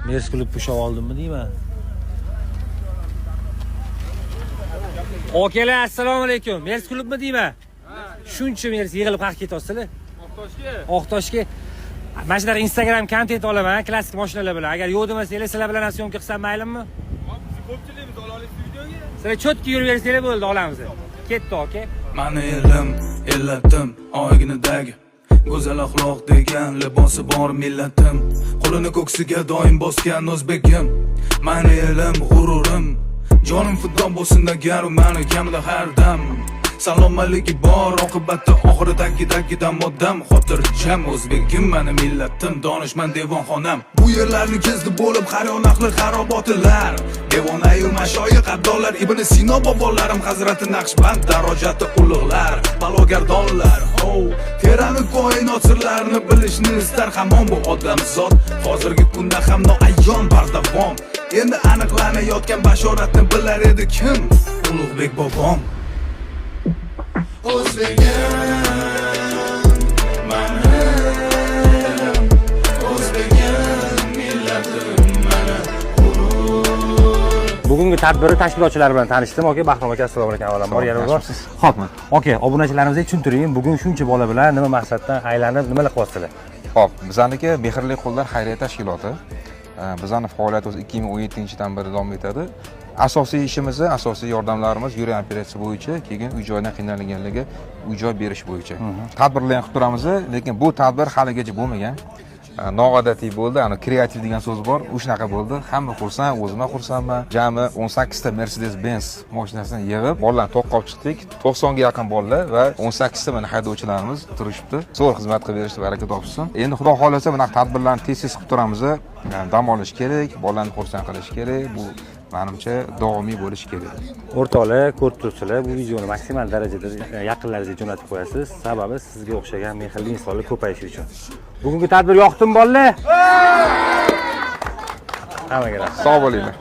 Mers klub ushlab oldimmi deyman. Akalar, assalomu alaykum. Mers klubmi deyman? Shuncha mers yig'ilib qayerga ketyapsizlar? Oqtoshga. Oqtoshga. Mana shunaqa Instagram kontent olaman, klassik mashinalar bilan. Agar yo'q demasanglar, sizlar bilan ham syomka qilsam maylimi? Biz ko'pchiligimiz ola olasiz videoga. Sizlar cho'tki yurib bersanglar bo'ldi, olamiz. Ketdi, aka. Mani elim, illatim, oyginadagi go'zal axloq degan libosi bor millatim, qo'lini ko'ksiga doim bosgan o'zbegim. Mani elim, g'ururim, jonim fido bo'lsin agar u mani kamida har dam salomatligi bor, oqibatda oxiridagi odam xotirjam. O'zbegim mani millatim, donishmand devonxonam. Bu yerlarni kezdi bo'lib har yon ahli xarobotilar, devonayu mashoyix abdollar, Ibn Sino bobolarim, hazrati Naqshband darojati ulug'lar, balogardonlar. Ho, terani koinot sirlarini bilishni istar hamon bu odamzod. Hozirgi kunda ham noayon bardavom, endi aniqlanayotgan bashoratni bilar edi kim? Ulug'bek bobom. O'zbegim mani elim, o'zbegim millatim mani. Bugungi tadbirni tashkilotchilari bilan tanishdim. Aka, Bahrom aka, assalomu alaykum avvalambor. Yana bir bor. Xo'p, aka, obunachilarimizga tushuntiring, bugun shuncha bola bilan nima maqsaddan aylanib, nimalar qilyapsizlar? Xo'p, bizaniki Mehrli qo'llar xayriya tashkiloti. Bizani faoliyatimiz 2017-yildan beri davom etadi. Asosiy ishimiz, asosiy yordamlarimiz yurak operatsiya bo'yicha, keyin uy joydan qiynalganlarga uy joy berish bo'yicha. Tadbirlar ham qilib turamiz, lekin bu tadbir haligacha bo'lmagan. Noodatiy bo'ldi, ana kreativ degan so'z bor, u shunaqa bo'ldi. Hamma xursand, o'zim ham xursandman. Jami 18 ta Mercedes-Benz mashinasini yig'ib, bolalarni to'qqa olib chiqdik. 90 ga yaqin bolalar va 18 ta mana haydovchilarimiz turishibdi. Zo'r xizmat qilib berishdi, baraka topsin. Endi Xudo xohlasa bunaqa tadbirlarni tez-tez qilib turamiz. Dam olish kerak, bolalarni xursand qilish kerak. Bu menimcha davomiy bo'lishi kerak. O'rtoqlar, ko'rib turibsizlar, bu videoni maksimal darajada yaqinlaringizga jo'natib qo'yasiz. Sababi sizga o'xshagan mehrli insonlar ko'payishi uchun. Bugungi tadbir yoqdimi, bolalar? Hammaga rahmat. Sog' bo'linglar.